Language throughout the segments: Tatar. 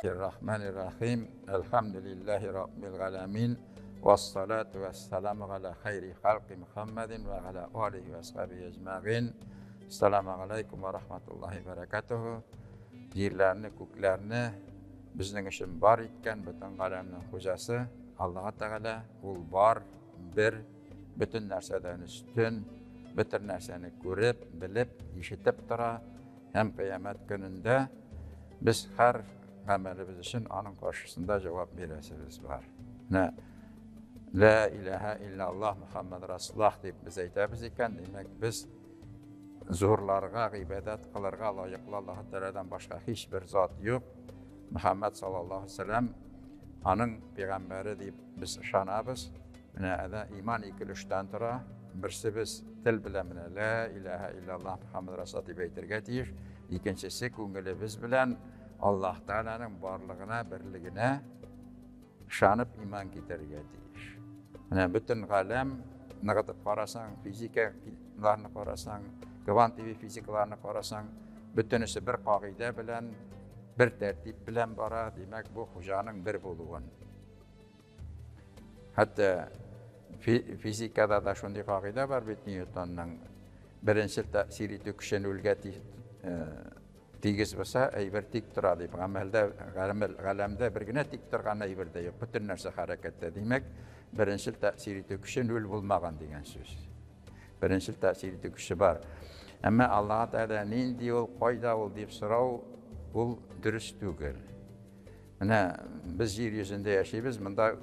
Рахманир-Рахим. Әлхәмдүлилләһи раббил галәмин. Вассалату вассаламу галя хайри халқи Мухаммадин ва галя алихи ва асхабихи әҗмәгыйн. Ассаламу алейкум ва рахматуллахи баракатуху. Җирләрне, күкләрне безнең өчен бар иткән бөтен галәмнең хуҗасы Аллаһ Тәгалә, ул бар, бер, бөтен нәрсәдән өстен, бөтен нәрсәне күреп, белеп, ишетеп тора һәм кыямәт көнендә без һәр гамәлебез өчен аның каршысында җавап бирәсебез бар. Менә Ла илаһа иллаллаһ Мухаммад Расуллаһ дип без әйтәбез икән, димәк, без зурларга гыйбадәт кылырга лаеклы Аллаһ Тәгаләдән башка һичбер зат юк. Мөхәммәд саллаллаһу алейһи вәсәлләм аның пәйгамбәре дип без ышанабыз. Менә әдә иман ике өлештән тора. Берсе без тел белән менә ла илаһа иллаллаһ Мөхәммәд Расуллаһ дип әйтергә тиеш. Икенчесе күңелебез белән Аллаһ Тәгаләнең барлыгына, берлегенә ышанып иман китерергә тиеш. Менә бөтен галәм ныгытып карасаң, физикаларны карасаң, квантовый физикаларны карасаң, бөтенесе бер кагыйдә белән, бер тәртип белән бара. Димәк, бу хуҗаның бер булуын. Хәтта физикада да шундый кагыйдә бар бит Ньютонның. Беренчел тәэсир итү көче нульгә тигез булса, әйбер тик тора дип. Гамәлдә, галәмдә бер генә тик торган әйбер дә юк. Бөтен нәрсә хәрәкәттә. Димәк, беренчел тәэсир итү көче нуль булмаган дигән сүз. Беренчел тәэсир итү көче бар. Әмма Аллаһ Тәгалә нинди ул, кайда ул дип сорау ул дөрес түгел. Менә без җир йөзендә яшибез, монда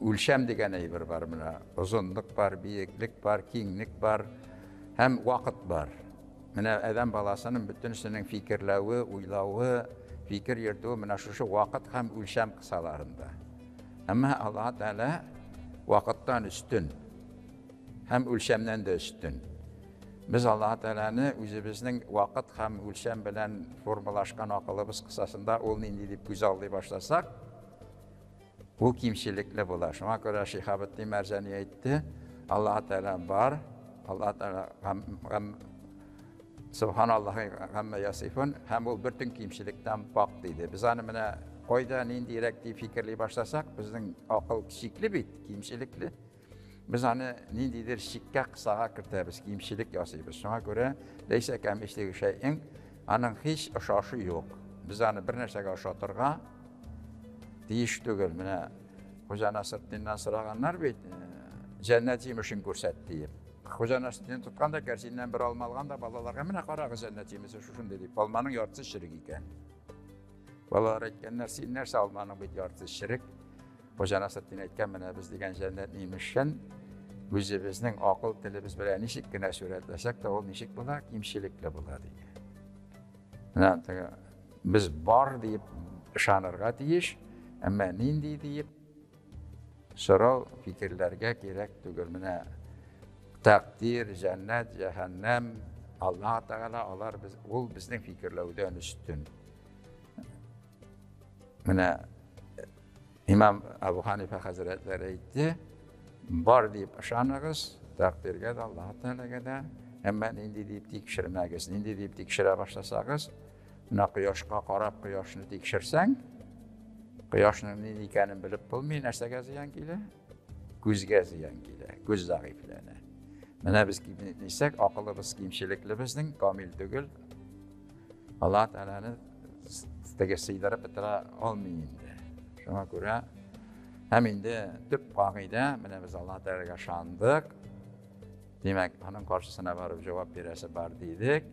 үлчәм дигән әйбер бар менә. Озынлык бар, биеклек бар, киңлек бар һәм вакыт бар. Менә адәм баласының бөтенесенең фикерләве, уйлавы, фикер йөртүе менә шушы вакыт һәм үлчәм кысаларында. Әмма Аллаһ Тәгалә вакыттан өстен һәм үлчәмнән дә өстен. Без Аллаһ Тәгаләне үзебезнең вакыт һәм үлчәм белән формалашкан акылыбыз кысасында ул нинди дип күз алдый башласак, ул кимчелекле була. Шуңа күрә Шиһабетдин Мәрҗани әйтте, Аллаһ Тәгалә бар, Аллаһ Тәгалә Субханаллахи гамма ясифун һәм ул бөтен кимчелектән пак диде. Без аны менә кайда ниндирәк дип фикерли башласак, безнең акыл чикле бит, кимчелекле. Без аны ниндидер чиккә, кысага кертәбез, кимчелек ясыйбыз. Шуңа күрә ләйсә кәмислеге шәйин, аның һич ошашы юк. Без аны бер нәрсәгә ошатырга тиеш түгел. Менә Хуҗа Насретдиннән сораганнар бит, җәннәт җимешен күрсәт диеп. Хуҗа Насретдин тоткан да кәрзиннән бер алма алган да балаларга менә карагыз җәннәт җимеше шушындый дип. Алманың яртысы черек икән. Балалар әйткәннәр, син нәрсә алманың бит яртысы черек. Хуҗа Насретдин әйткән, менә без дигән җәннәт имешен үзебезнең акыл телебез белән ничек кенә сурәтләсәк тә, ул ничек була? Кимчелекле була дигән. Менә теге без бар диеп ышанырга тиеш, әмма нинди диеп сорау фикерләргә кирәк түгел. Менә тәкъдир, җәннәт, җәһәннәм, Аллаһ Тәгалә алар без ул безнең фикерләүдән өстен. Менә Имам Абу Ханифа хәзрәтләре әйтте, бар дип ышаныгыз, тәкъдиргә дә, Аллаһ Тәгаләгә дә, әмма нинди дип тикшермәгез, нинди дип тикшерә башласагыз, менә кояшка карап кояшны тикшерсәң, кояшның нинди икәнен белеп булмый, нәрсәгә зыян килә? Күзгә зыян килә, күз зәгыйфьләнә. Менә без нисәк, акылыбыз кимчелекле безнең, камил түгел. Аллаһ Тәгаләне теге сыйдырып бетерә алмый инде. Шуңа күрә һәм инде төп кагыйдә, менә без Аллаһ Тәгаләгә ышандык. Димәк, аның каршысына барып җавап бирәсе бар дидек.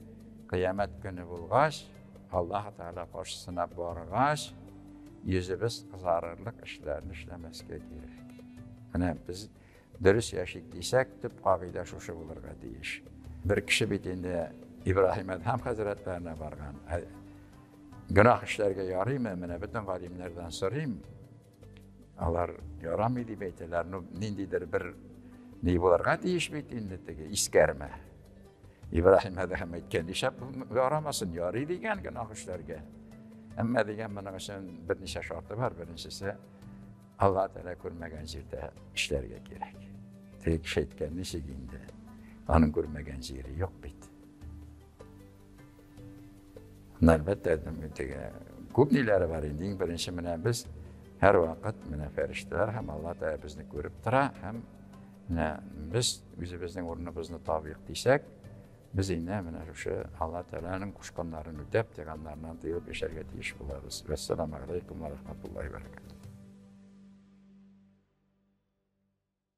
Кыямәт көне булгач, Аллаһ Тәгалә каршысына баргач, йөзебез кызарырлык эшләрне эшләмәскә кирәк. Менә без дөрес яшик дисәк, төп кагыйдә шушы булырга тиеш. Бер кеше бит инде Ибраһим Әдһәм хәзрәтләренә барган. Гөнаһ эшләргә ярыймы? Менә бөтен галимнәрдән сорыйм. Алар ярамый дип әйтәләр. Ну, ниндидер бер ни булырга тиеш бит инде теге искәрмә. Ибраһим Әдһәм әйткән, нишләп ярамасын, ярый дигән гөнаһ эшләргә. Әмма дигән моның өчен берничә шарты бар. Беренчесе, Алла Тәгалә күрмәгән җирдә эшләргә кирәк. Теге кеше әйткән, ничек инде? Аның күрмәгән җире юк бит. Әлбәттә, теге Күп ниләре бар инде. Иң беренче менә без һәрвакыт менә фәрештәләр һәм Алла Тәгалә безне күреп тора һәм менә без үзебезнең урыныбызны табыйк дисәк, без инде менә шушы Алла Тәгаләнең кушканнарын үтәп, тыйганнарыннан тыелып яшәргә тиеш булабыз. Вәссәламу алейкум ва рахматуллаһи ва баракатуһ.